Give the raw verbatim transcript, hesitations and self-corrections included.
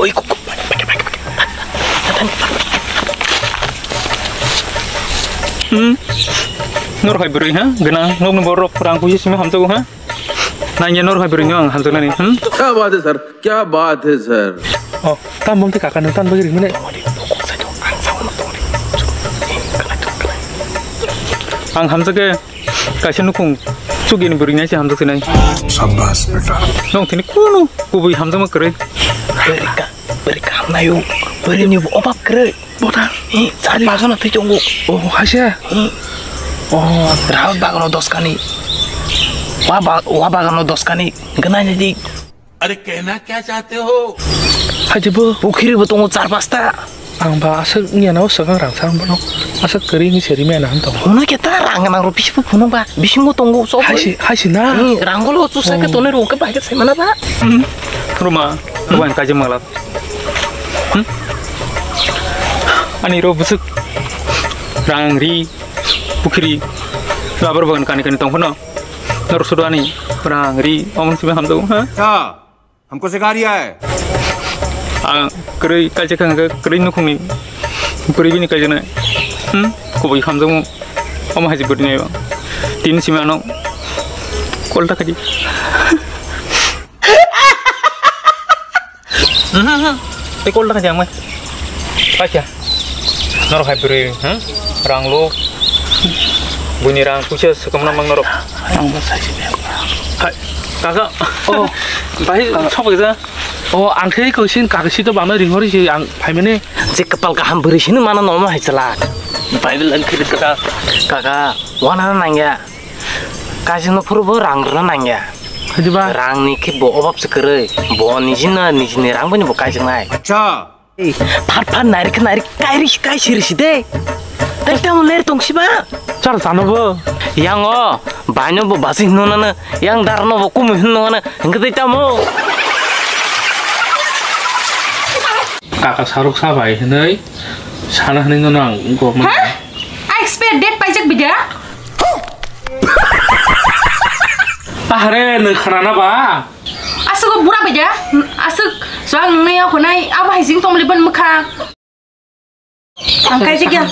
Oi, kuk, kuk. Hmm. Nor hai bwrwi ha, gwnang, nokni borok rang kusi simi hamjago ha. Nangya nor hai bwrwi no ang hamjaknani, hmm? क्या बात है सर, क्या बात है sir. Oh, tam bom te kaka no tan bagwi rimane. Ang hamjake. Kaisa nukhung chukgini bwrwi nai se hamjak sinai. Sabbas beta. Nong thini kunu kubui hamjakma kwrwi. Bwrwi ka, bwrwi kaham nayo. Bwrwini bo obab kwrwi. Bota. Eh, char bagano thwi tongo. Oh, haise. Hmm. Oh, raul bagano doskani. Wa ba-, wa bagano doskani. Gwnai nai di. अरे कहना क्या चाहते हो? Hajibo. Pukhiri bo tongo char pasta. Ang ba aswk wngya no swkang rang sa bono. Aswk kwrwi ni seri mena hwn tongo. Hwnwi khe ta rang nang ro bisi bo phunuk ba. Bisingo tongo sok. Haisi, haisi na. Hmm, rang golo chu sa khe tonwi ro khe bai khe sai mana ba. Hmm. Ruma, ruma ang kaji mala. Hmm? Ani ro busuk. Rang ri. Pukhiri, rubber bagan kani kani tong phano. Nor sudo ani rang ri, omon sibe hamdo, ha? अच्छा, हमको सिखा रिया है। Ah, kwrwi kaisa khang khe kwrwi nukhungni, kwrwi bini kaisa nai. Hmm, kubui hamjakmu, omo haisi bwrwi nai ba. Tini simi ano kolta khaji. Mhm, mhm. Tei kol dakha jang mai. Paikha. Norok hai bwrwi, hmm? Rang lo. Buini rang puisa swkam na mang norok. Ang bo sai se. Hai, kaka. Oh. Bahai sok ja. Oh, ang khe ko sin kaka si to bana ring hori si ang phai mene. Je kapal kaham bwrwi sini mana nomo hai chala. Bible ang khe kaka. Kaka, wana nangya. Kaisa no phuru bo rang rwna nangya. Hadi ba? Rang ni khe bo obab se kwrwi. Bo niji na niji ni rang bini bo kaijaknai. Acha. Phat phat nairik nairik kairi kaisi risi de. Tai tamo ler tong si ba? Chal chano bo. Yang o, baino bo basi hino nana, yang dar no bo kumu hino nana, hingke tai tamo. Kaka saruk sabai hinoi, sana hinoi no nang go. Ha? I expect date paijak bida? Ahre, nwng khanana ba? Aswk bura bai da? Aswk swang nungni ya khonai, abo hai jing tongmani ban mwkha. Ang kaijak ya.